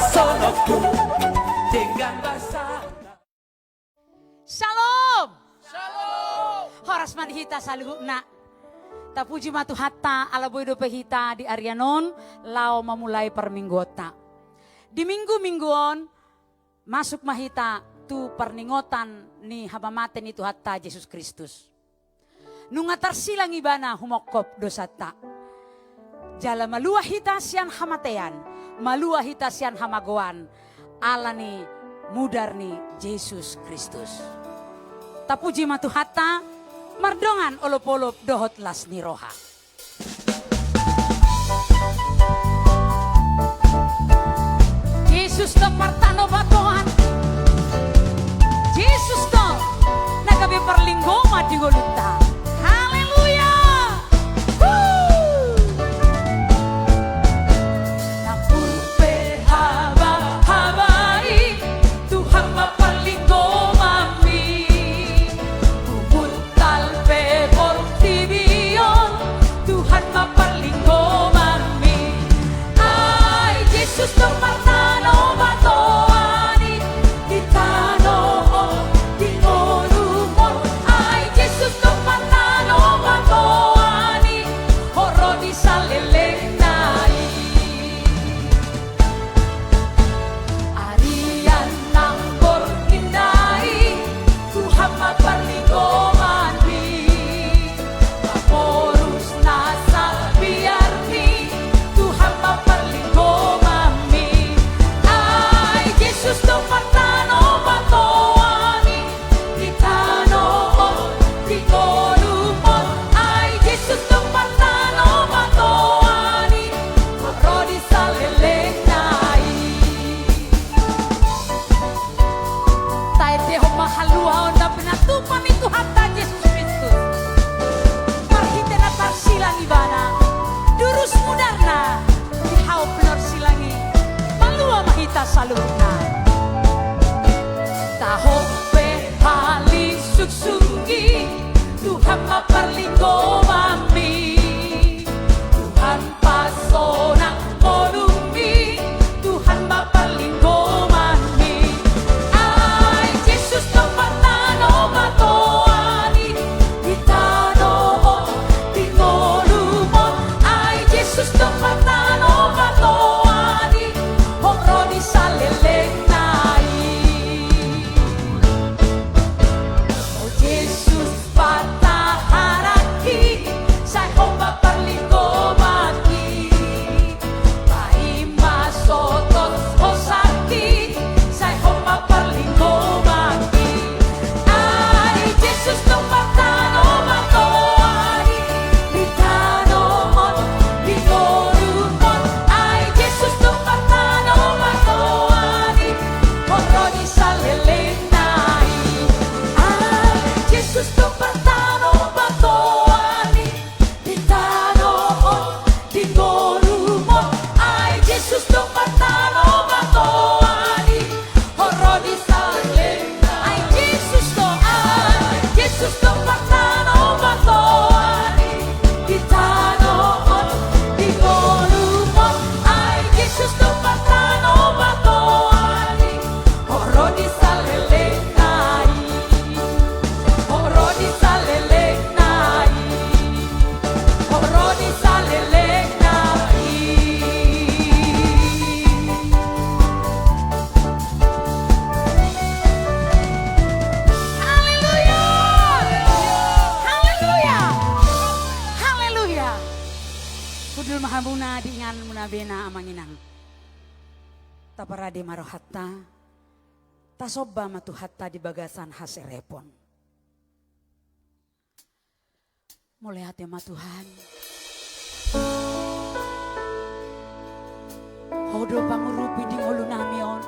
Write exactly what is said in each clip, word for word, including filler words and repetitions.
Sonokku denggan basana. Shalom. Shalom. Horas ma di hita saluhutna. Tapuji ma Tuhanta ala boi dope hita di arian on laho mamulai parmingguonta. Di minggu-minggu on masuk ma hita tu parningotan ni hamamate ni Tuhanta Jesus Kristus. Nunga tarsilang Ibana humongkop dosanta. Jala malua hita sian hamatean, malua hita sian hamagoan, ala ni mudar ni Jesus Kristus. Tapuji ma Tuhanta, mardongan olop-olop dohot las ni roha. Jesus do partano batoan. Jesus do na gabe parlinggoman di ngolunta. Haleluya. Huh. Nang pur pe haba-haba i, Tuhan ma parlinggomanmi. Huhut Talpe portibi on, Tuhan ma parlinggomanmi. Ai Jesus do partano batoan i, di tano on, di ngolum on. Ai Jesus do partano batoan i, ho ro di salelengna i. Arian nang borngin i, Tuhan ma parlinggomanmi. Paporus na sabiarmi, Tuhan ma parlinggomanmi. Ai Jesus do partano batoan i, di tano on, di ngolum on. Ai Jesus do partano batoan i, ho ro di salelengna i. Taendehon ma haluaon na pinatupa ni Tuhanta Jesus Kristus. Marhite na tarsilang Ibana, durus mudarna, di hau pinarsilang i, malua ma hita saluhutna. Taho pe halisungsung i, Tuhan ma parlinggomanmi. Tuhan pasonang ngolummi, Tuhan ma parlinggomanmi. Ai Jesus do partano batoan i, di tano on, di ngolum on. Ai Jesus do partano batoan i, ho ro di salelengna i. O Jesus, pataharanki, sai Ho ma parlinggomanki. Paima sotot hosangki, sai Ho ma parlinggomanki. Ai Jesus do partano batoan i, di tano on, di ngolum on. Ai Jesus do partano batoan i, ho ro di salelengna i. Ai Jesus do partano batoan i, di tano on, di ngolum on. Ai Jesus do partano batoan i, ho ro di salelengna. Ai Jesus do, ai Jesus do partano batoan i, di tano on, di ngolum on. Ai Jesus do partano batoan i, ho ro di salelengna i. Ho ro di salelengna i. Ho ro di salelengna i. Haleluya. Haleluya. Haleluya. Hundul ma hamuna di inganmuna bena, amang inang. Taparade ma rohanta. Tasomba ma Tuhanta di bagasan haserepon. Mauliate ma Tuhan. Ho do pangurupi di ngolunami on.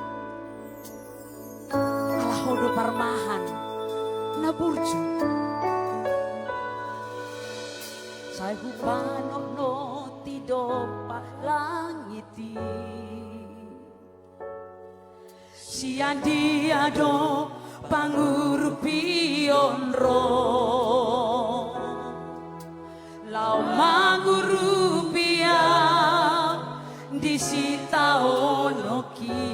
Ala Ho do parmahan na burju. Sai hupanotnoti dompak langit i. Sian dia do pangurupion ro? Laho mangurupi ahu di sitaonon i.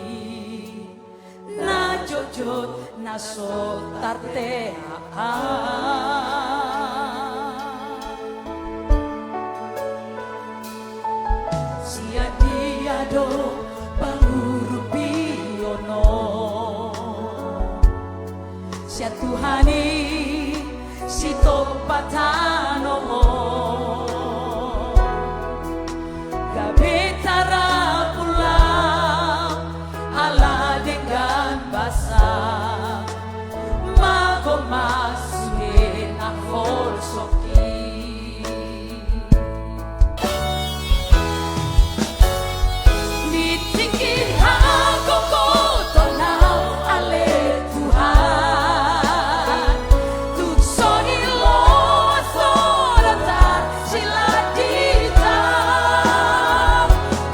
Na so tartea. Sian dia do pangurupion on? Sian Tuhan i sitompa tano on. Gabe tarapulak ala denggan basa, mago ma sude na holsoki. Di tingki hagogoton au ale Tuhan, tung songon i loas dohot tarsilandita.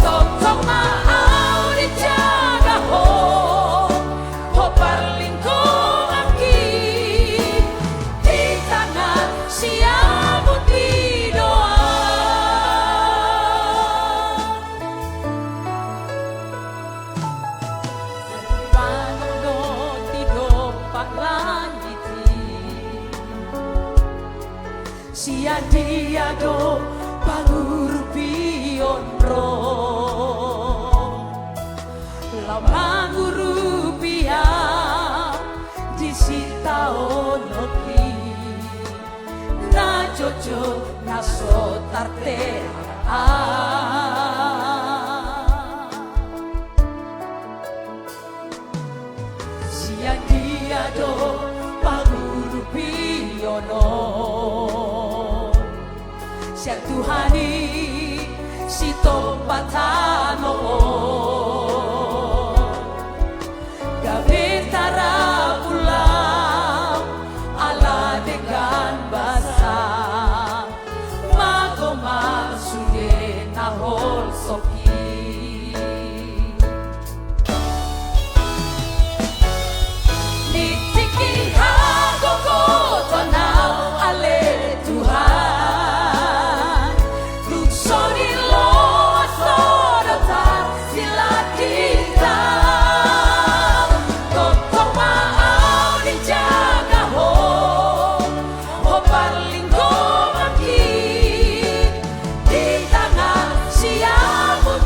Tongtong ma au dijaga Ho, Ho parlinggomanki, di tangan siamun i do au. Panon do di dompak langit i. Sian dia do pangurupion ro? Laho mangurupi au di sitaonon i, na jotjot na so tartea. Sian dia do pangurupion on? Sian Tuhan i sitompa tano on. Gabe tarapulak ala denggan basa, mago ma sude na holsoki. Di tingki hagogoton au ale Tuhan, tung songon i loas dohot tarsilandita. Tongtong ma au dijaga Ho, Ho parlinggomanki, di tangan siamun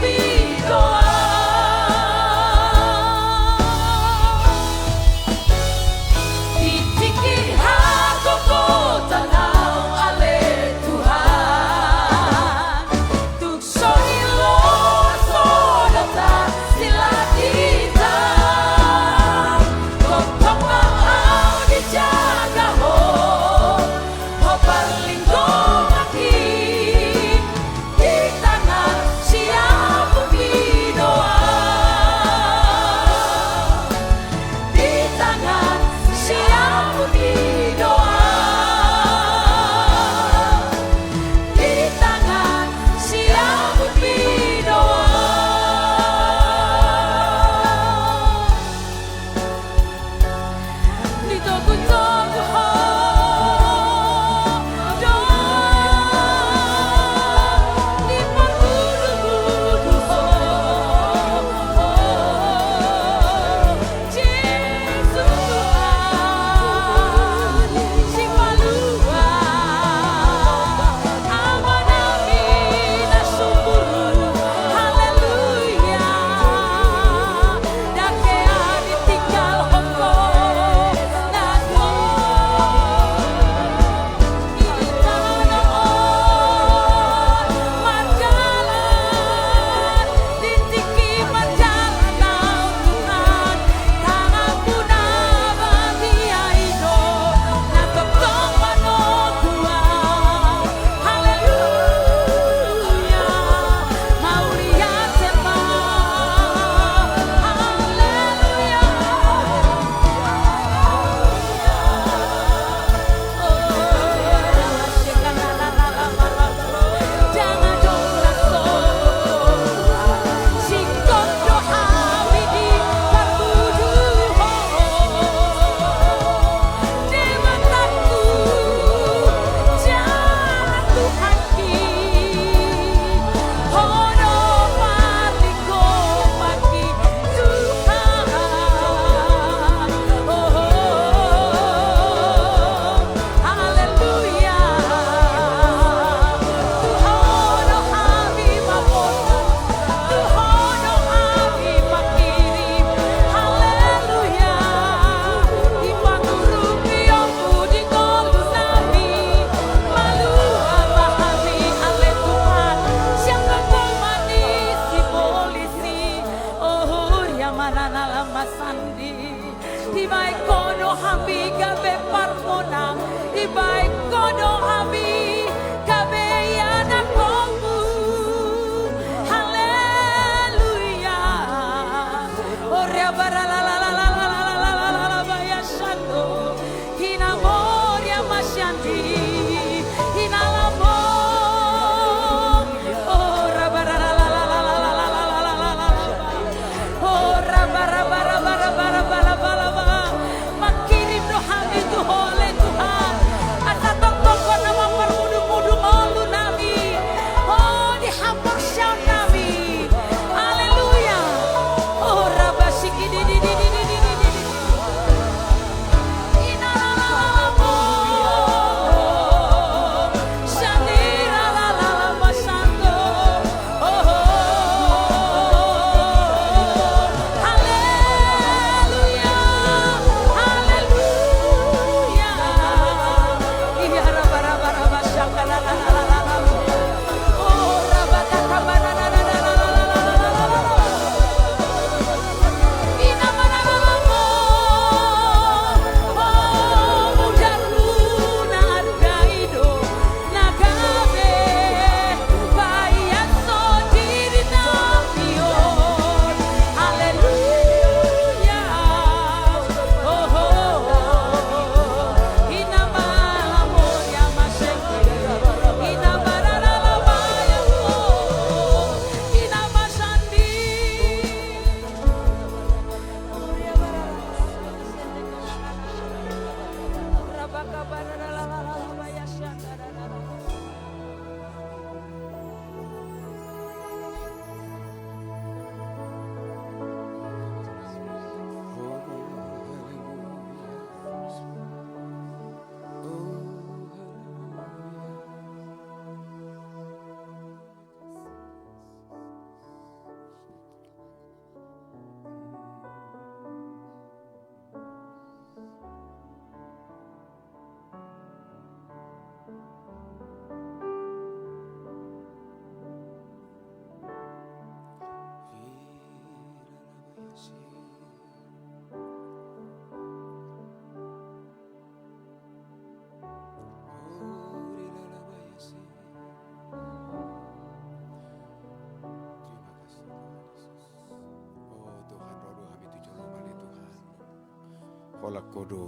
Holan Ho do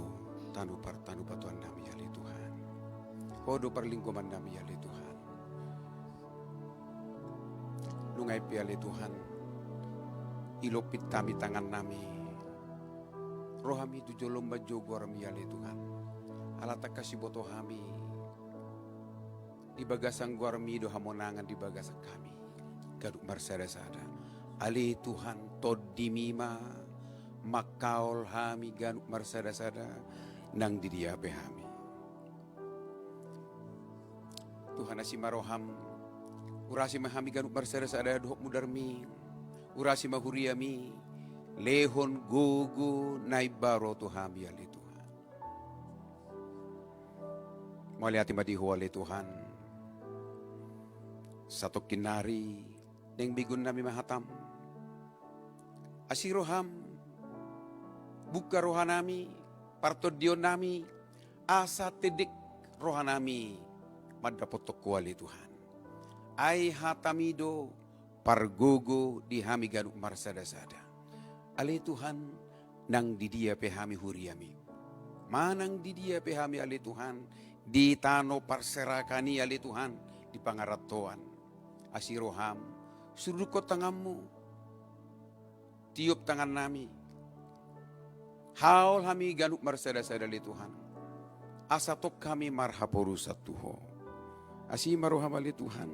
tano partanobatoan nami ale Tuhan. Ho do parlinggoman nami ale Tuhan. Nunga i pe ale Tuhan, ilompit hami tangan nami, roha nami tu jolom manjou goar mi ale Tuhan. Ala tangkas diboto hami di bagasan goar mi do hamonangan di bagasan hami ganup marsada-sada. Ale Tuhan, Tondim i ma mangkaol hami ganup marsada-sada nang di dia pe hami. Tuhan, asi ma roham, urasi ma hami ganup marsada-sada dohot mudar mi, urasi ma huria mi, lehon gogo na imbaru tu hami ale Tuhan. Mauliate ma di Ho ale Tuhan. Satongkin nari naeng begeon nami ma hatam. Asi roham, buka roha nami, partondion nami, asa tedek roha nami mandapothon Ho ale Tuhan. Ai hatam i do pargogo di hami ganup marsada-sada. Ale Tuhan, nang di dia pe hami huria mi, manang di dia pe hami ale Tuhan, di tano parserahan i ale Tuhan, di pangarantoan. Asi roham, surdukhon tanganmu, tiop tangan nami, haol hami ganup marsada-sada ale Tuhan, asa tong hami marhaporusan tu Ho. Asi ma roham ale Tuhan,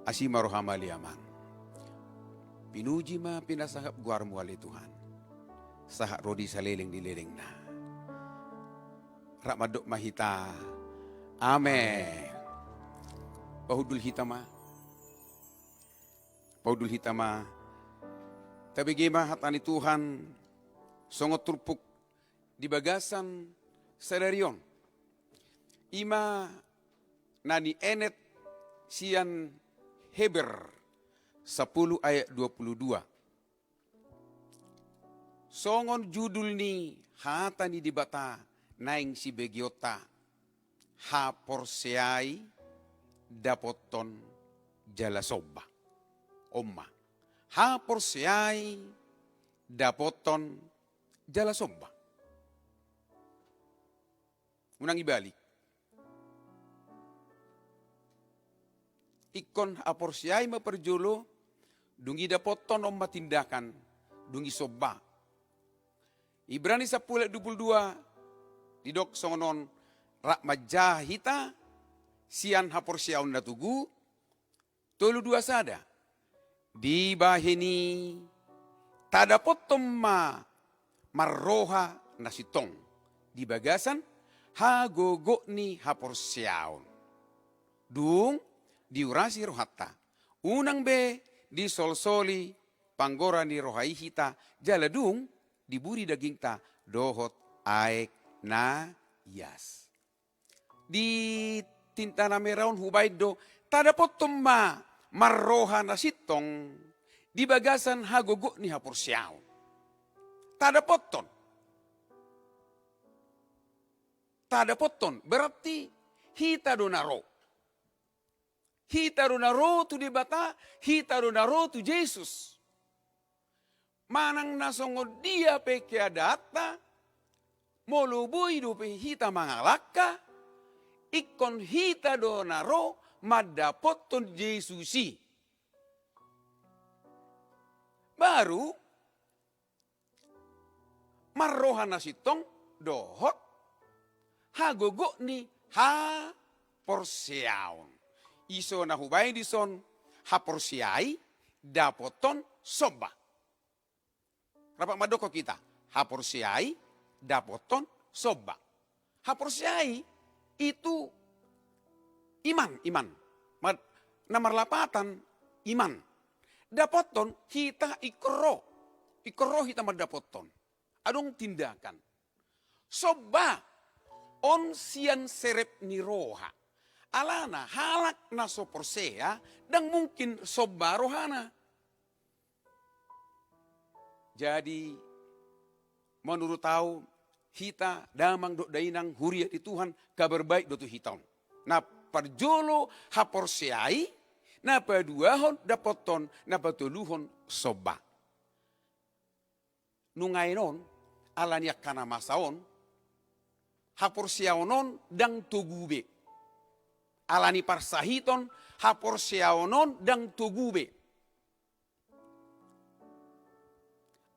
asi ma roham ale Amang. Pinuji ma pinasangap goarmu ale Tuhan, sahat ro di saleleng ni lelengna. Rap mandok ma hita. Amen. Pahundul hita ma. Pahundul hita ma. Tabege ma hata ni Tuhan songon turpuk di bagasan sadari on. I ma na nienet sian Heber sampulu ayat dua pulu dua. Songon judul ni hata ni Debata naeng sibegeonta, haporseai dapothon jala somba. On ma. Haporseai dapothon jala somba. Unang ibalik. Ingkon haporseai ma parjolo, dung i dapothon, on ma tindakan, dung i somba. Ibrani sampulu ayat dua pulu dua didok songon on, rap manjaha hita sian haporseaon na togu, tolu dua sada. Dibahen i tadapothon ma marroha na sintong di bagasan hagogoon ni haporseaon. Dung diurasi rohanta, unang be disolsoli panggora ni roha i hita, jala dung diburi dagingta dohot aek na ias. Di tinta na merah on hubaen do, tadapothon ma marroha na sintong di bagasan hagogoon ni haporseaon. Tadapothon. Tadapothon, berarti hita do na ro. Hita do na ro tu Debata, hita do na ro tu Jesus. Manang na songon dia pe keadaanta, molo boi dope hita mangalangka, ingkon hita do na ro mandapothon Jesus i. Baru marroha na sintong dohot hagogoon ni haporseaon. Iso na hubaen dison, haporseai dapothon somba. Rap mandok hita, haporseai dapothon somba. Haporseai itu iman, iman. Mad-, na marlapatan iman. Dapothon hita ingkon ro. Ingkon ro hita mandapothon. Adong tindakan. Somba on sian serep ni roha. Alana halak na so porsea ndang mungkin somba rohana. Jadi, menurut au, hita damang dohot dainang huria ni Tuhan, kabar baik do tu hita on. Na parjolo haporseai, na paduahon dapothon, na patoluhon somba. Nunga i non, Ala ni angka na masa on, haporseaon on ndang togu be. Ala ni parsahiton, haporseaon on ndang togu be.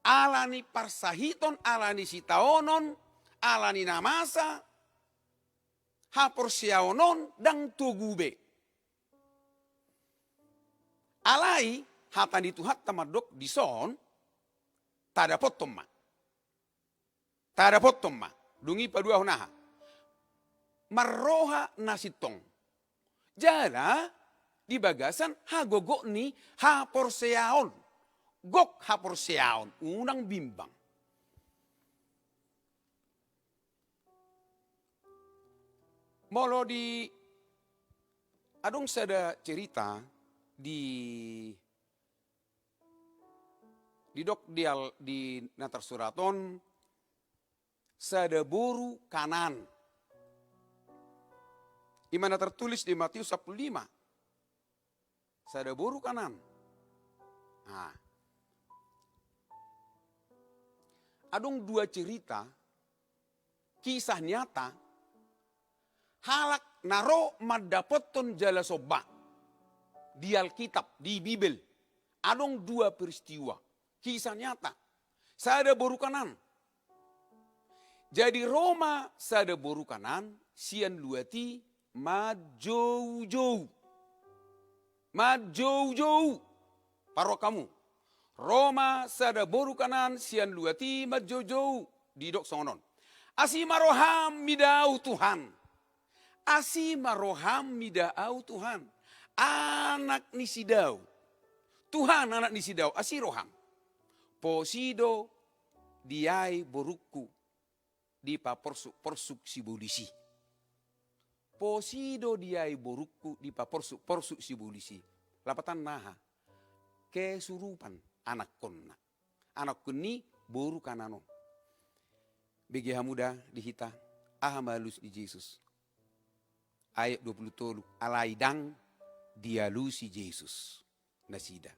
Ala ni parsahiton, ala ni sitaonon, ala ni na masa, haporseaon on ndang togu be. Alai hata ni Tuhanta mandok dison, tadapothon ma. Tadapothon ma. Dung i paduahon aha? Marroha na sintong. Jala di bagasan hagogot ni haporseaon. Gok haporseaon, unang bimbang. Molo di, adong sada cerita di, didok di al-, di na tarsurat on, sada boru Kanaan. I ma na tartulis di Matius sampulu lima. Sada boru Kanaan. Nah. Adong dua cerita, kisah nyata, halak na ro mandapothon jala somba di Alkitab, di Bibel. Adong dua peristiwa, kisah nyata. Sada boru Kanaan. Jadi ro ma sada boru Kanaan sian luat i manjoujou. Manjoujou. Parrohahon hamu. Ro ma sada boru Kanaan sian luat i manjoujou. Didok songon on. Asi ma roham mida ahu Tuhan. Asi ma roham mida ahu Tuhan. Anak ni si Daud. Tuhan, anak ni si Daud. Asi roham. Posi do diai borungku dipaporsuk-porsuk sibolis i. Posi do diai borungku dipaporsuk-porsuk sibolis i. Lapatanna aha? Kesurupan anakkonna. Anakkon ni boru Kanaan on. Bege hamu da di hita, aha ma alus ni Jesus? Ayat dua pulu tolu, alai ndang dialusi Jesus nasida.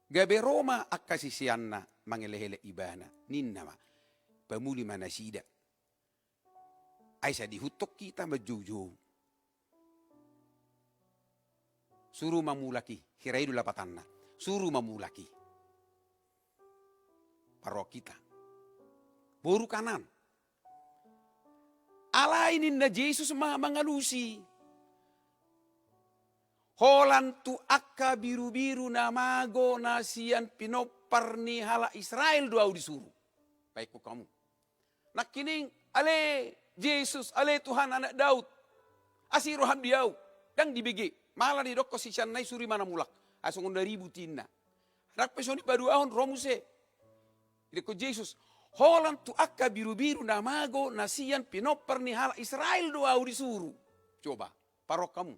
Gabe ro ma angka siseanna mangelek-elek ibana, ninna ma, pamuli ma nasida. Ai sai diihuthon hita manjoujou. Suru ma mulak i, hira i do lapatanna. Suru ma mulak i. Parrohahon hita. Boru Kanaan. Alai ninna Jesus ma mangalusi. Holan tu angka birubiru na mago na sian pinompar ni halak Israel do ahu disuru. Baik, hamu. Nangkining, ale Jesus, ale Tuhan anak Daud. Asi roham di ahu. Ndang dibege. Malah didokkon siseanna i suru ma na mulak. Ai songon na ribut ninna. Ndang pe songon i paduahon ro muse. Didokkon Jesus. Holan tu angka birubiru na mago na sian pinompar ni halak Israel do ahu disuru. Coba. Parrohahon hamu.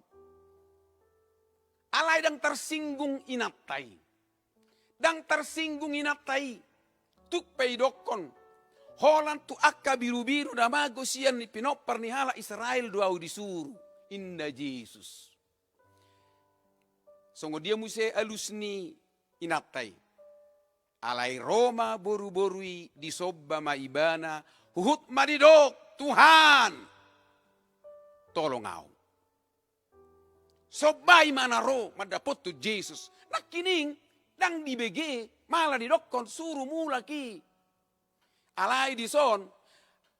Alai ndang tarsinggung inanta i. Ndang tarsinggung inanta i. Tung pe didokkon. Holan tu angka birubiru na mago sian ni pinompar ni halak Israel do ahu disuru. Ninna Jesus. Songon dia muse alus ni inanta i. Alai ro ma boruboru i disomba ma ibana, huhut ma didok, Tuhan, tolong ahu. Somba i ma na ro mandapothon Jesus. Nangkining, ndang dibege, malah didokkon suru mulak i. Alai dison,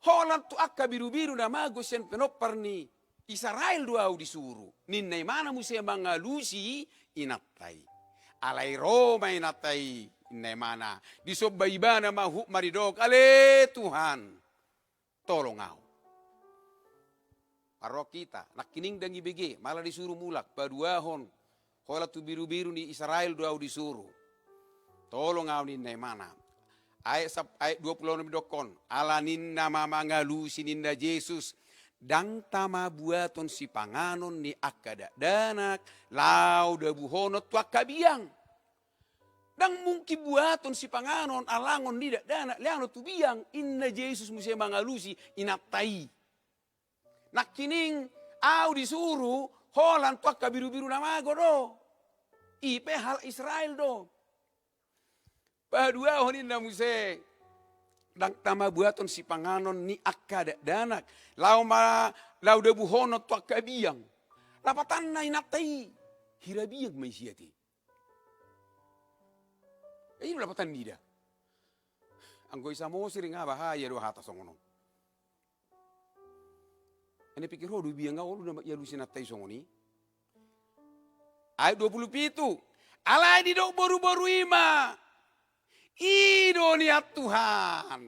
holan tu angka birubiru na mago sian pinompar ni Israel do ahu disuru. Ninna ibana muse mangalusi inanta i. Alai ro ma inanta i, ninna ibana. Disomba ibana ma huhut ma didok, ale Tuhan, tolong ahu. Parrohahon hita, nangkining ndang dibege, malah disuru mulak, paduahon, holan tu birubiru ni Israel do ahu disuru. Tolong ahu ninna ibana. Ayat sap-, ayat dua pulu onom didokkon. Ala ninna ma mangalusi ninna Jesus. Ndang tama buaton sipanganon ni angka dakdanak, laho dabuhonon tu angka biang. Ndang mungkin buaton sipanganon, alangon ni dakdanak, lehonon tu biang, ninna Jesus muse mangalusi inanta i. Nangkining ahu disuru holan tu angka birubiru na mago do. I pe halak Israel do. Paduahon ninna muse. Ndang tama buaton sipanganon ni angka dakdanak. Laho ma, laho dabuhonon tu angka biang. Lapatanna inanta i, hira biang ma i sia te. I do lapatan ni da. Anggo i Samosir nga bahaya do hata songon on. Ene pikir ho do biang nga olo nama ialusi inanta i songon i. Ayat dua puluh pitu. Alai didok boruboru i ma, i do nian Tuhan.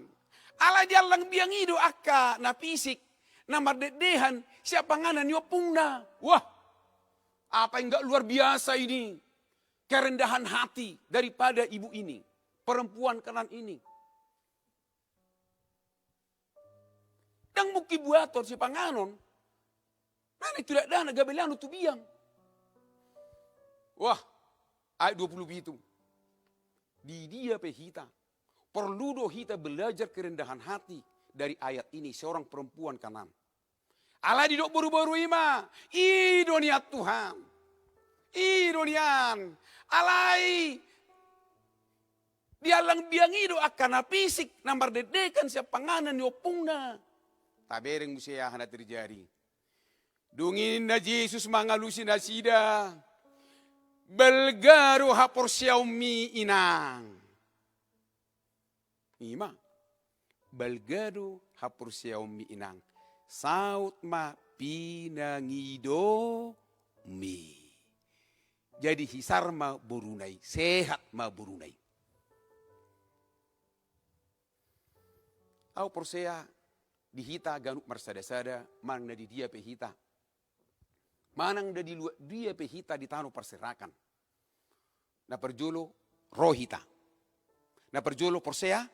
Alai diallang biang i do angka na pisik, na mardekdehan sian panganan ni ompungna. Wah, apa yang nggak luar biasa ini, kerendahan hati daripada ibu ini, perempuan Kanaan ini. Ndang mungkin buaton sipanganon. Mana itu dakdanak gabe lehonon tu biang. Wah, ayat dua puluh pitu. Di dia pe hita, perlu do hita belajar kerendahan hati dari ayat ini, seorang perempuan Kanaan. Alai didok boruboru i ma, i do nian Tuhan. I do nian. Alai diallang biang i do angka na pisik, na mardekdehan sian panganan ni ompungna. Tabereng muse aha na terjadi. Dung i ninna Jesus mangalusi nasida, balga do haporseaonmi inang. I ma, balga do haporseaonmi inang. Saut ma pinangidomi. Jadi hisar ma boruna i, sehat ma boruna i. Au porsea di hita ganup marsadasada, manang na di dia pe hita, manang na di luat dia pe hita di tano parserakan. Na parjolo ro hita. Na parjolo porsea,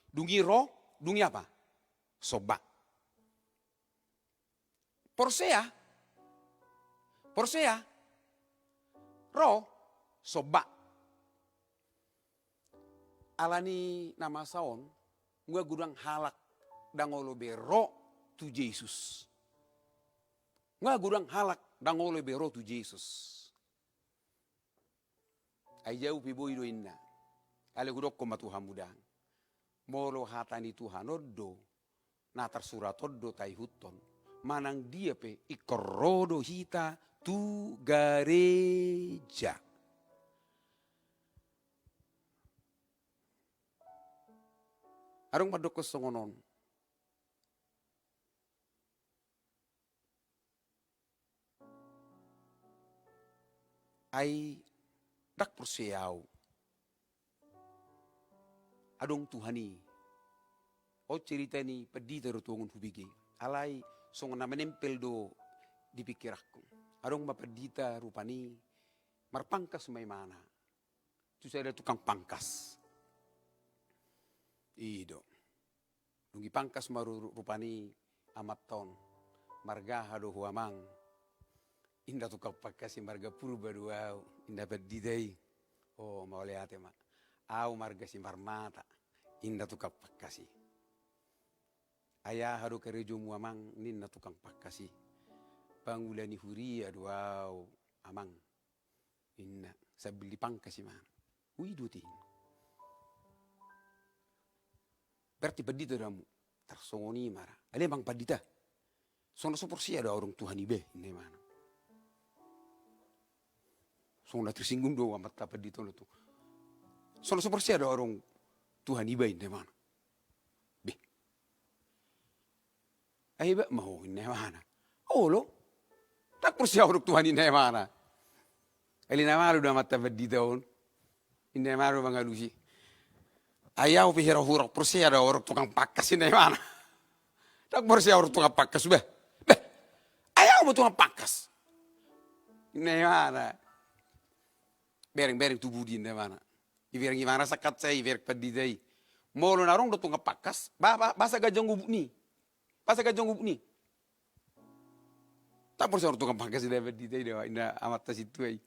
dung i ro, dung i apa? Somba. Porsea, porsea, ro, somba. Alani na masa on, nga godang halak ndang olo be ro tu Jesus. Nga godang halak ndang olo be ro tu Jesus. Ai jau pe boi do inna. Alai hudokkon ma tu hamu da. Molo hata ni Tuhan on do, na tarsurat on do taihuthon. Manang dia pe ingkon ro do hita tu gareja. Adong mandokkon songon on. Ai ndang porsea au. Adong Tuhan i. On cerita ni pandita do tongon hubege. Alai songon na menempel do di pikiranku. Adong ma pandita rupani marpangkas ma imana tu sada tukang pangkas. I do. Dung i pangkas ma ru-, rupani amanta on. Marga aha do ho amang? Inna tukang pangkas i marga Purba do au, inna pandita i. O, mauliate ma. Au marga Simarmata, inna tukang pangkas i. Ai aha do karejomu amang? Ninna tukang pangkas i. Pangula ni huria do au amang. Inna, sambil dipangkas imana. Ui, dua tihin. Berarti pandita do hamu. Tarsongon i ma ra. Ale amang pandita. Songon na so porsea do au adong Tuhan i be, inna imana. Songon na tersinggung do amanta pandita on tu. Songon na so porsea do au adong Tuhan i be, inna imana. Be. Ai ba ma ho, inna imana. Olo. Ndang porsea au adong Tuhan, inna imana. Alai na malu do amanta pandita on. Inna imana do mangalusi. Ai au pe hira hurang porsea do au adong tukang pangkas, inna imana. Ndang porsea au adong tukang pangkas, bah. Bah. Ai au ma tukang pangkas, inna imana. Bereng, bereng tu budi, inna imana. Ibereng imana sangkatsa i, ibereng pandita i. Molo na adong do tukang pangkas, ba-, ba-, basa ganjang gubuk ni. Basa ganjang gubuk ni. Ndang porsea au adong tukang pangkas, inna pandita i, inna amanta sintua i.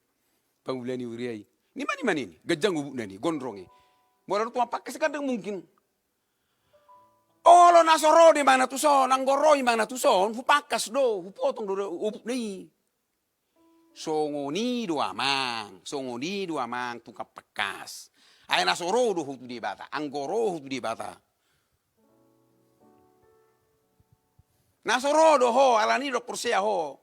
Pangula ni huria i. Ni ma, ni ma ni, ganjang gubukna ni, gondrong i. Molo adong tukang pangkas kan ndang mungkin. Olo na so ro do imana tuson, anggo ro imana tuson, hupangkas do, hupotong do, do obukna i. Songon i do amang, songon i do amang tukang pangkas. Ai na so ro do ho tu Debata, anggo ro ho tu Debata. Na so ro do ho, alani do porsea ho.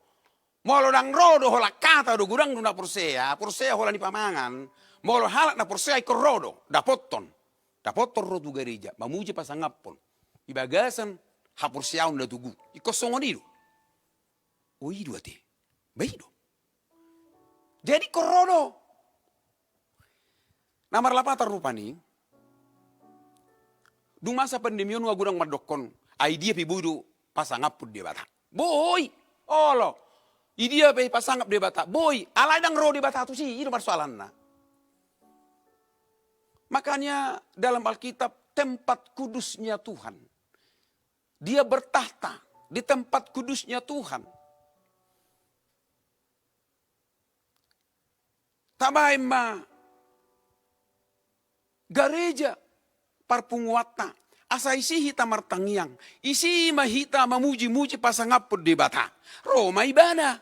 Molo ndang ro do ho, langkata do godang do na porsea, porsea holan i pamangan. Molo halak na porsea ingkon ro do, dapothon. Dapothon ro tu gareja, mamuji pasangaphon. Di bagasan haporseaon na togu. Ingkon songon i do. O, i do ate. Ba i do. Jadi ingkon ro do. Na marlapatan rupani, dung masa pandemi on nunga godang mandokkon, ai dia pe boi do pasangaphon Debata. Boi, olo. I dia pe pasangap Debata, boi. Alai ndang ro Debata tusi, i do marsoalanna. Makanya dalam Alkitab, tempat kudusnya Tuhan. Dia bertakhta di tempat kudusnya Tuhan. Tabaen ma gareja parpunguanta, asa disi hita martangiang, disi ma hita mamuji-muji pasangaphon Debata. Ro ma ibana.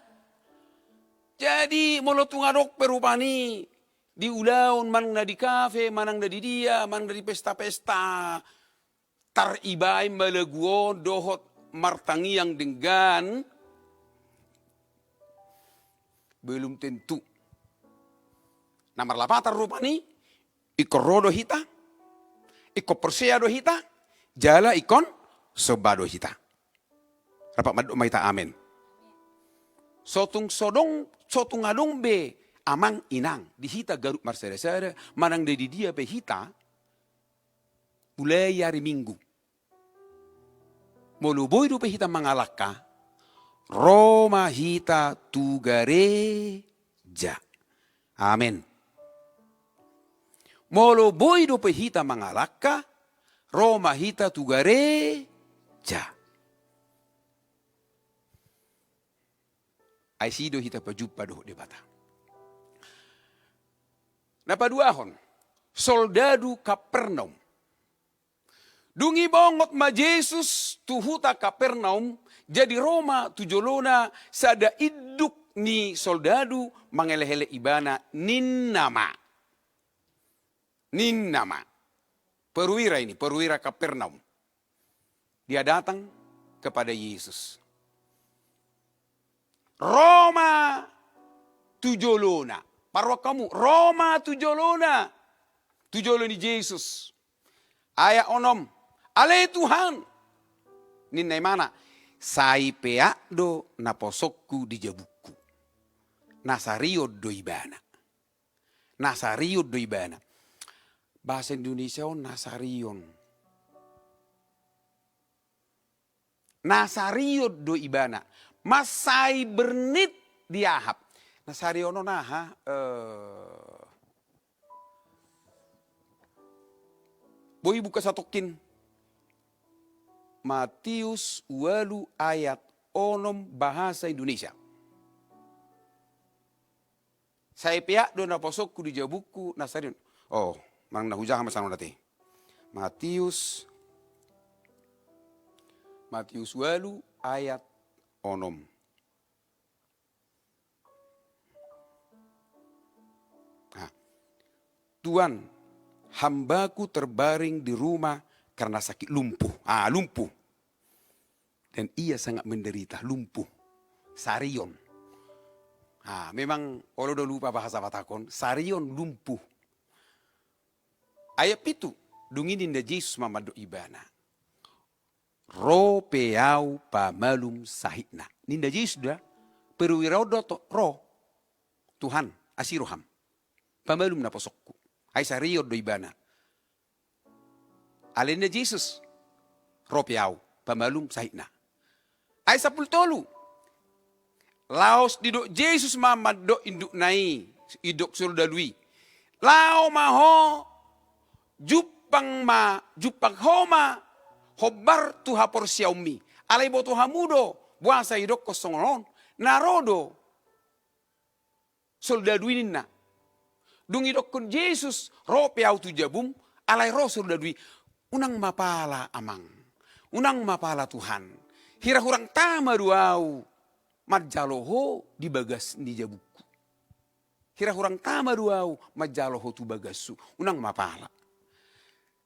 Jadi molo tung adong pe rupani di ulaon, manang na di kafe, manang na di dia, manang na di pesta-pesta, tar ibaen ma lagu on dohot martangiang denggan, belum tentu. Na marlapatan rupani, ingkon ro do hita, ingkon porsea do hita, jala ingkon somba do hita. Rap mandok ma hita amen. Sotung sodong, sotung adong be amang inang di hita ganup marsada-sada, manang na di dia pe hita, mulai ari Minggu. Molo boi dope hita mangalangka, ro ma hita tu gareja. Amen. Molo boi dope hita mangalangka, ro ma hita tu gareja. Ai disi do hita pajumpa dohot Debata. Na paduahon, soldadu Kapernaum. Dung i bongot ma Jesus tu huta Kapernaum, jadi ro ma tu jolona sada induk ni soldadu mangelek-elek ibana, ninna ma. Ninna ma. Perwira ini, perwira Kapernaum. Dia datang kepada Yesus. Ro ma tu jolona. Parrohahon hamu, ro ma tu jolona. Tu jolo ni Jesus. Ayat onom. Ale Tuhan. Ninna ibana, sai peak do naposongku di jabungku. Na sarion do ibana. Na sarion do ibana. Bahasa Indonesia on na sarion. Na sarion do ibana. Mansai bernit di ahap. Na sarion on aha? Eh, boi buka satongkin. Matius ualu ayat onom bahasa Indonesia. Sai peak do naposongku di jabungku na sarion. Oh, manang na hujaha ma songon i ate. Matius, Matius ualu ayat onom. Nah. Tuan, hambaku terbaring di rumah karena sakit lumpuh. Ah, lumpuh. Dan ia sangat menderita, lumpuh. Sarion. Ah, memang olo do lupa bahasa Batak on, sarion lumpuh. Ayat pitu, dung i ninna Jesus ma mandok ibana. Ro pe au pamalum sahitna. Ninna Jesus da, perwira on do to, ro. Tuhan, asi roham. Pamalum naposongku. Ai sarion do ibana. Alai ninna Jesus, ro pe au, pamalum sahitna. Ayat sampulu tolu. Laos didok Jesus ma mandok indukna i, induk soldadu i. Laho ma ho, jumpang ma, jumpang ho ma, hombar tu haporseaonmi. Alai boto hamu do, boasa idokkon songon on, na ro do. Soldadu i ninna. Dung idokkon Jesus, ro pe au tu jabum, alai ro soldadu i. Unang ma pala amang. Unang ma pala Tuhan. Hira hurang tama do au manjalo ho di bagas ni jabungku. Hira hurang tama do au manjalo ho tu bagashu. Unang ma pala.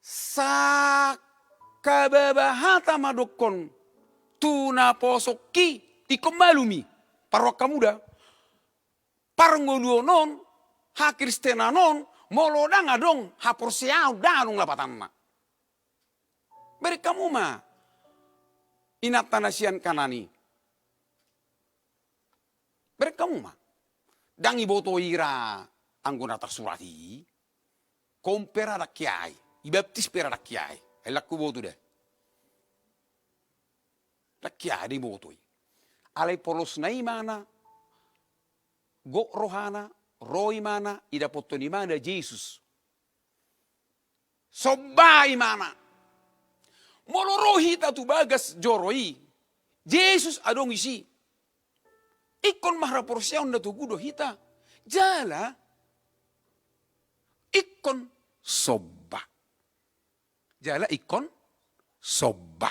Sakababa hata ma dokkon tu naposongki, ingkon malum i. Parrohahon hamu da. Parngoluon on, hakristenan on, molo ndang adong haporseaon, ndang adong lapatanna. Bereng hamu ma inanta na sian Kanaan i. Bereng hamu ma. Ndang iboto ira anggo na tarsurat i. Koum pe ra ndang hiai, ibaptis pe ra ndang hiai. Ai ndang huboto da. Ndang hiai da iboto i. Alai polosna imana, gok rohana, ro imana, idapothon imana Jesus. Somba imana. Molo ro hita tu bagas joro i, Jesus adong disi. Ingkon marhaporseaon na togu do hita. Jala ingkon somba. Jala ingkon somba.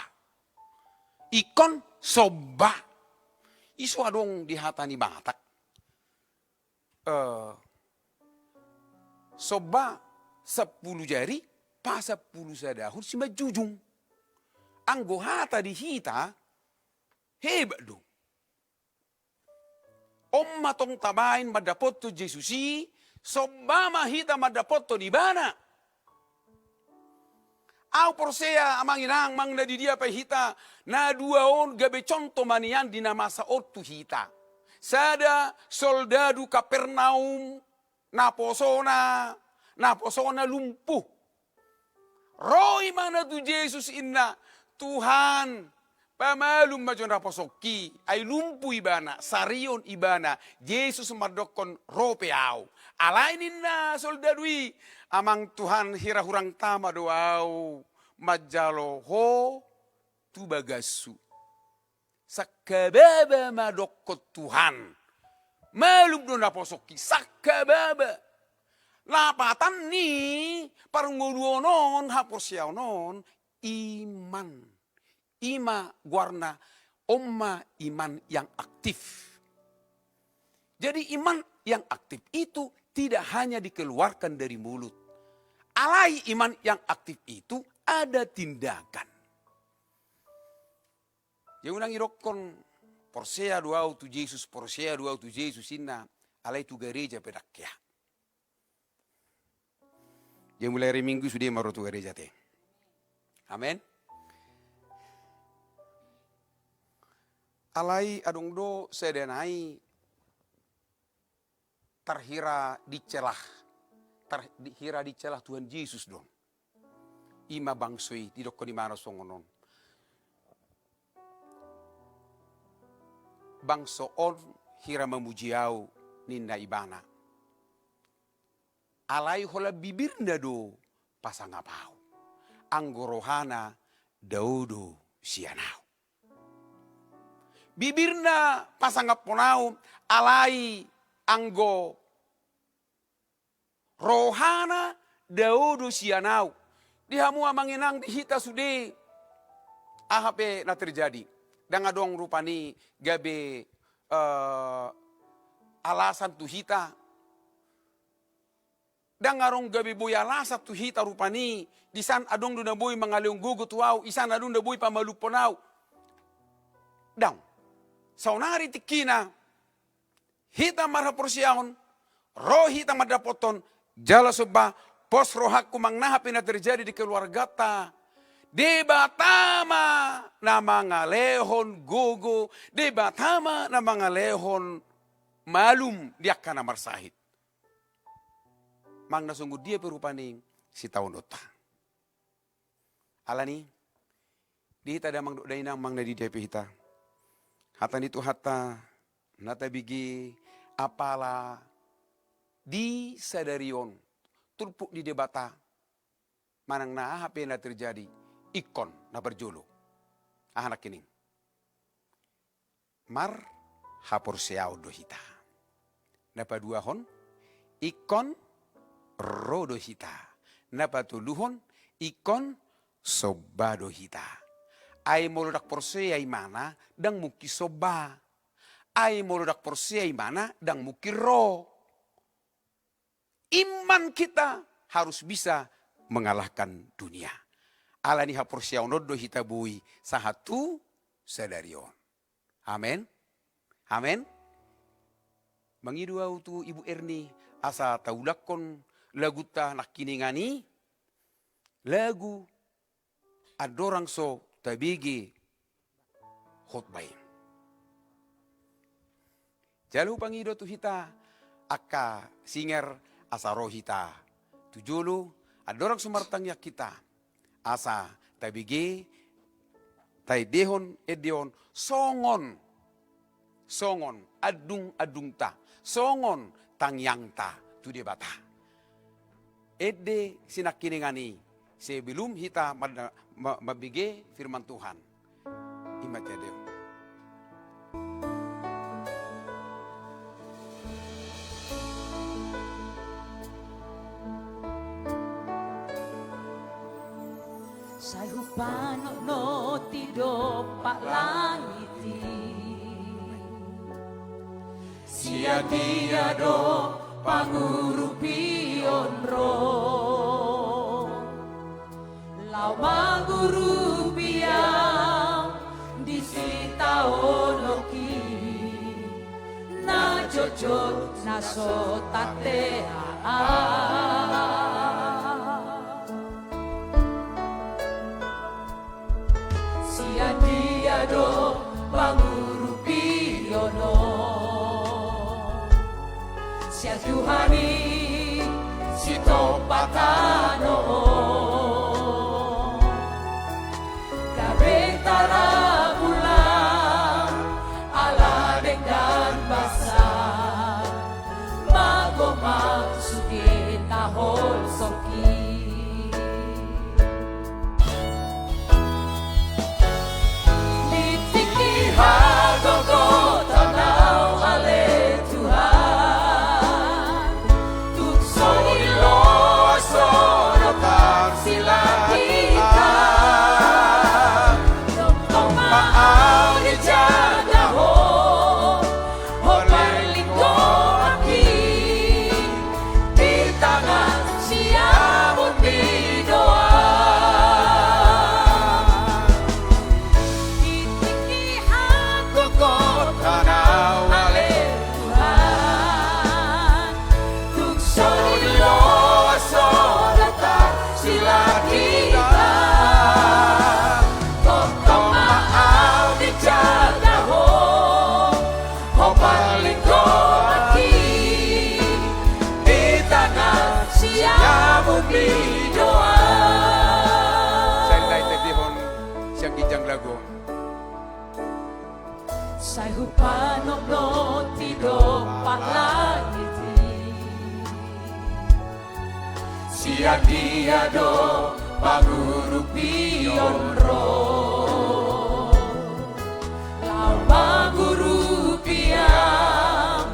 Ingkon somba. I so adong di hata ni Batak. Eh, somba sampulu jari, pasampulu sadahon simanjujung. Anggo hata di hita, hebat do. On ma tong tabaen mandapothon Jesus i, somba ma hita mandapothon ibana. Au porsea amang inang, manang na di dia pe hita, na dua on gabe contoh ma nian di na masa on tu hita. Sada soldadu Kapernaum, naposona, naposona lumpuh. Ro imana tu Jesus ninna, Tuhan, pamalum ma jo naposongki, ai lumpuh ibana, sarion ibana. Jesus mandokkon ro pe au. Alai ninna soldadu i, amang Tuhan, hira hurang tama do au manjalo ho tu bagashu. Sangkababa ma dokkon Tuhan. Malum do naposongki, sangkababa. Lapatan ni parngoluon on, haporseaon on, iman. I ma goarna, on ma iman yang aktif. Jadi iman yang aktif itu tidak hanya dikeluarkan dari mulut. Alai iman yang aktif itu ada tindakan. Jadi unang idokkon, porsea do au tu Jesus, porsea do au tu Jesus ninna, alai tu gareja pe ndang hea. Jadi mulai ari Minggu sude ma ro tu gareja ate. Amen. Alai adong do sada nai tarhira dicela, tarhira dicela Tuhan Jesus do on. I ma bangso i, didokkon imana songon on. Bangso on hira mamuji au, ninna ibana. Alai holan bibirna do pasangap au. Anggo rohana dao do sian au. Bibirna pasangaphon au, alai anggo rohana dao do sian au. Di hamu amang inang, di hita sude, aha pe na terjadi, ndang adong rupani gabe, eh, alasan tu hita. Ndang adong gabe boi alasan tu hita rupani, disan adong do na boi mangalehon gogo tu au, disan adong na boi pamalumhon au. Ndang. Saonari tingkina, hita marhaporseaon, ro hita mandapothon, jala somba, pos rohangku manang aha pe na terjadi di keluargata. Debata ma na mangalehon gogo, Debata ma na mangalehon malum di angka na marsahit. Manang na songon dia pe rupani sitaononta. Alani, di hita damang dohot dainang manang na di dia pe hita, hata ni Tuhanta na tabege, apala di sadari on, turpuk di Debata, manang na aha pe na terjadi, ingkon na parjolo, aha nangkining? Marhaporseaon do hita. Na paduahon, ingkon ro do hita. Na patoluhon, ingkon somba do hita. Ai molo ndang porsea imana, ndang mungkin somba. Ai molo ndang porsea imana, ndang mungkin ro. Iman kita harus bisa mengalahkan dunia. Alani haporseaon on do hita boi sahat tu sadari on. Amen. Amen. Mangido ahu tu Ibu Erni asa taulakhon lagunta nangkiningan i, lagu Andorang so tabege hotba i. Jala hupangido tu hita angka singer asa ro hita tu jolo, andorang so martangiang hita, asa tabege, taendehon ende on songon, songon andung-andungta, songon tangiangta tu Debata. Ende sinangkiningan i, sebelum hita manda-, ma-, mambege firman Tuhan. I ma ende on. Sai hupanotnoti dompak langit i. Sian dia do pangurupion ro, laho mangurupi ahu di sitaonon i, na jotjot na so tartea. Sian dia do pangurupion on? Sian Tuhan i sitompa tano on. Gabe tarapula ala denggan basa, magomang sude na holsoki. Di tingki hagogotan ahu ale Tuhan, tung so diloas Ho do tarsilang hita. Tongtong ma ahu dijaga Ho, Ho parlinggoman i, di tangan siamun ni doa. Di tingki hagogotan ahu ale Tuhan, tung so diloas Ho do tarsilang hita. Tongtong ma ahu dijaga Ho, Ho parlinggoman i, di tangan siamun ni doa. Sai lae taendehon sian ginjang lagu on. Sai hupanotnoti dompak langit i. Sian dia do pangurupion ro, laho mangurupi ahu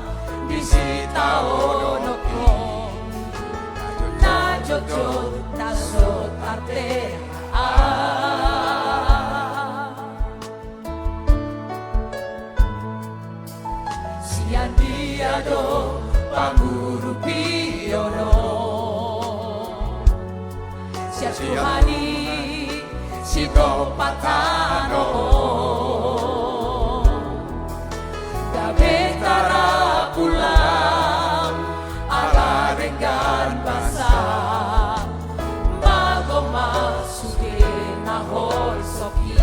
di sitaonon i, na jotjot na so tartea. Sian dia do pangurupion on? Sian Tuhan i sitompa tano on. Gabe tarapula ala denggan basa, magomang sude na holsoki.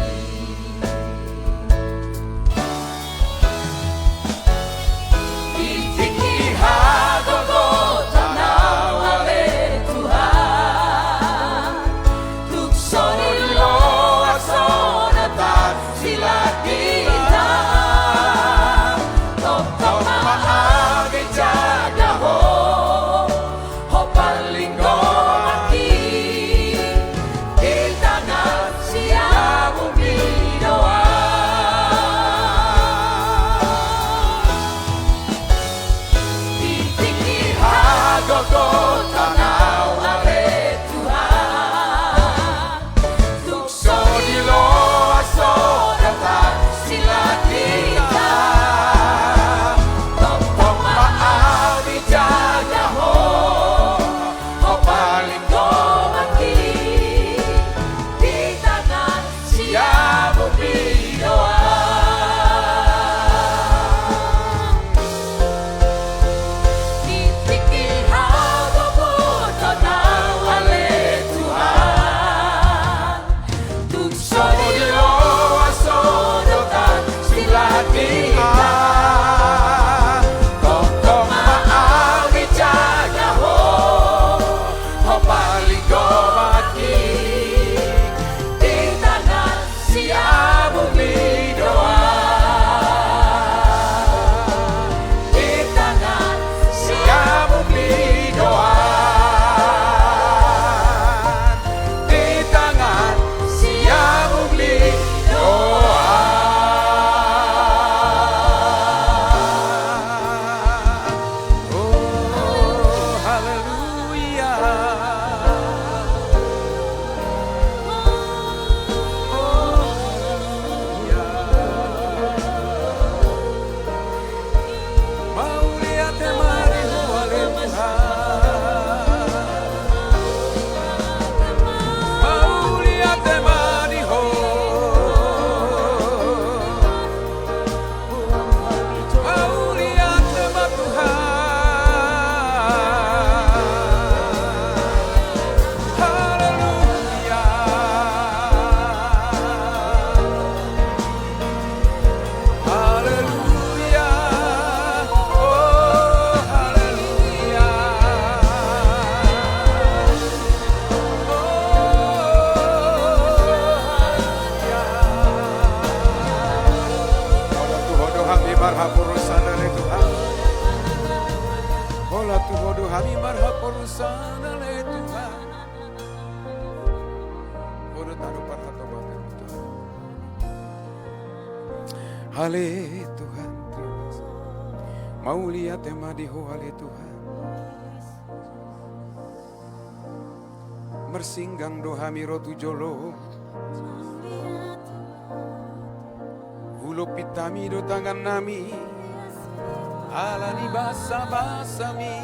Di tingki hagogotan ahu ale Tuhan, tung so diloas Ho do tarsilang Holan tu Ho do hami marhaporseaon ale Tuhan. Ho do tano parhatobaton, Tuhan. Ale Tuhan, terima kasih. Mauliate ma di Ho ale Tuhan. Marsinggang do hami ro tu jolo. Hulompit hami do tangannami ala ni basabasami.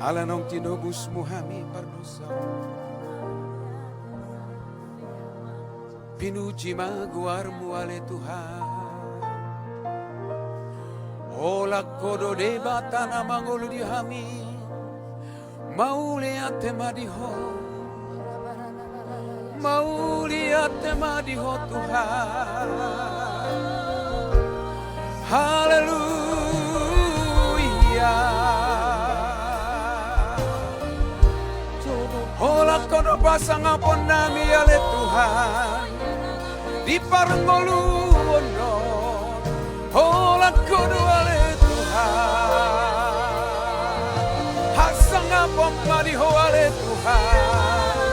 Ala naung tinobusmu hami pardosa. Pinuji ma goarmu ale Tuhan. Holan Ho do Debata na mangolu di hami. Mauliate ma di Ho. Mauliate ma di Ho Tuhan. Haleluya. Holan Ho do pasangaponnami ale Tuhan. Di parngoluon on. Holan Ho do ale Tuhan. Hasangapon ma di Ho ale Tuhan.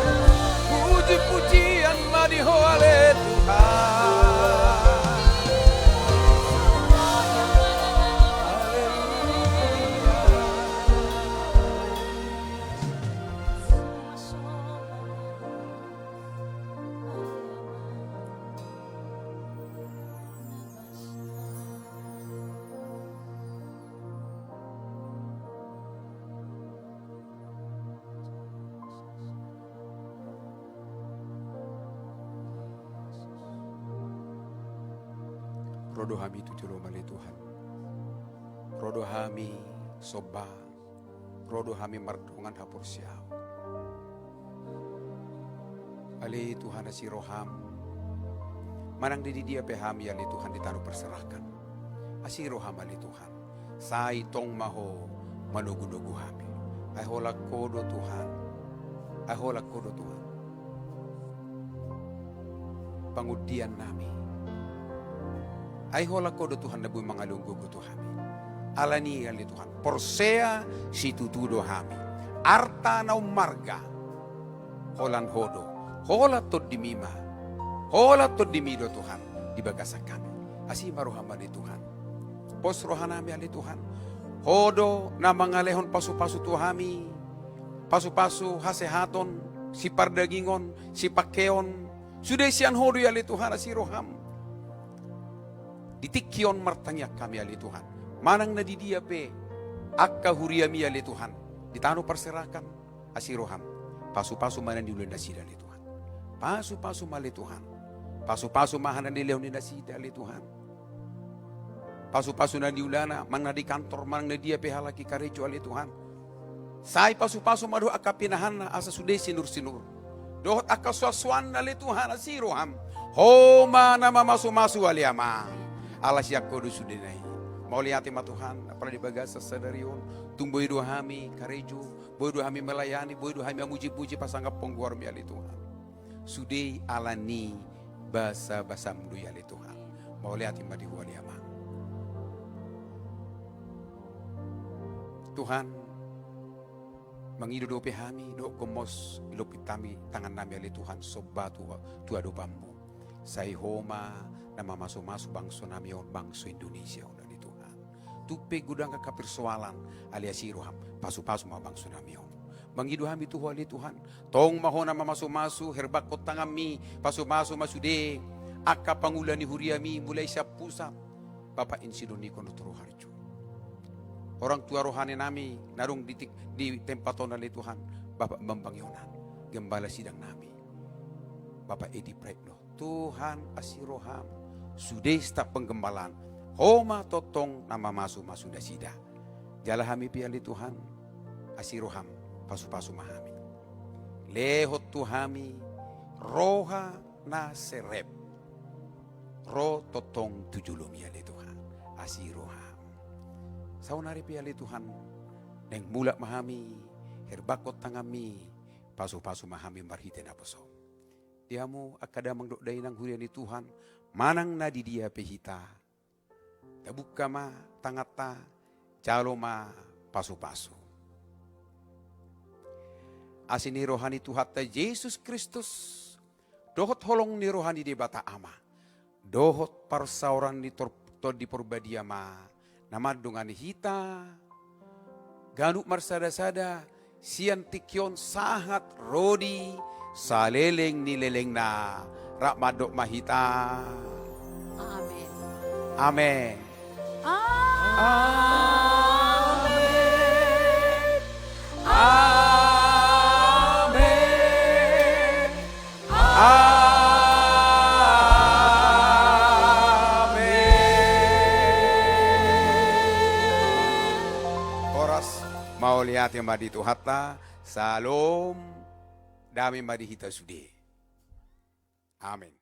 Pujipujian ma di Ho ale Tuhan. Haleluya. Ro do hami tu jolom ale Tuhan. Ro do hami somba. Ro do hami mardongan haporseaon. Ale Tuhan, asi roham. Manang di dia pe hami ale Tuhan di tano parserahan. Asi roham ale Tuhan. Sai tong ma Ho manogunogu hami. Ai holan Ho do Tuhan. Ai holan Ho do Tuhan pangundiannami. Ai holan Ho do Tuhan na boi mangalehon gogo tu hami. Alani i ale Tuhan, porsea situtu do hami. Arta na ummarga. Holan Ho do. Holan Tondimi ma. Holan Tondimi do Tuhan di bagasan hami. Asi ma roham ale Tuhan. Pos rohanami ale Tuhan. Ho do na mangalehon pasupasu tu hami. Pasupasu hasehaton, sipardagingon, sipangkeon. Sude sian Ho do i ale Tuhan, asi roham. Di tingki on martangiang hami ale Tuhan. Manang na di dia pe angka huriami ale Tuhan. Di tano parserahan, asi roham. Pasupasu ma na niula nasida ale Tuhan. Pasupasu ma ale Tuhan. Pasupasu ma na nilehon ni nasida ale Tuhan. Pasupasu na niulana, manang na di kantor, manang na dia pe halak i karejo ale Tuhan. Sai pasupasu ma dohot angka pinahanna asa sude sinursinur. Dohot angka suansuanna ale Tuhan, asi roham. Ho ma na mamasumasu ale Ama. Ala sian Ho do sudena i. Mauliate ma Tuhan, apala di bagasan sadari on. Tung boi do hami karejo, boi do hami melayani, boi do hami mamujipuji pasangaphon goarmi ale Tuhan. Sude i alani basabasam do i ale Tuhan. Mauliate ma di Ho ale Ama. Tuhan, mangido dope hami, dohot gomos, ilompit hami tangannami ale Tuhan, somba tu, tu adopanmu. Sai Ho ma na mamasumasu bangsonami on, bangso Indonesia on ale Tuhan. Tung pe godang angka persoalan, ale asi roham, pasupasu ma bangsonami on. Mangido hami tu Ho ale Tuhan. Tong ma Ho na mamasumasu, herbangkon tanganmi, pasupasu ma sude angka pangula ni huriami, mulai sian pusat. Bapak Insinyur Niko Nugroho Harjo. Orang tua rohani nami, na dung di, di tempat on ale Tuhan, Bapak Bambang Yonan, gembala sidang nami. Bapak Edi Praetno. Tuhan, asi roham, sude staf penggembalaan, Ho ma tongtong na mamasumasu nasida. Jala hami pe ale Tuhan, asi roham, pasupasu ma hami. Lehon tu hami roha na serep. Ro tongtong tu jolomi ale Tuhan, asi roham. Saonari pe ale Tuhan, naeng mulak ma hami, herbangkon tanganmi, pasupasu ma hami marhite naposom. Di hamu angka damang dohot dainang huria ni Tuhan, manang na di dia pe hita. Tabuka ma tanganta, jalo ma pasupasu. Asi ni roha ni Tuhanta Jesus Kristus, dohot holong ni roha ni Debata Ama, dohot parsaoran ni tor-, Tondi Porbadia ma na mandongani hita ganup marsadasada sian tingki on sahat ro di saleleng ni lelengna. Rap mandok ma hita. Amen. Amen. Amen. Amen. Amen. Horas, mauliate ma di Tuhanta. Salom. Dame ma di hita sude. Amen.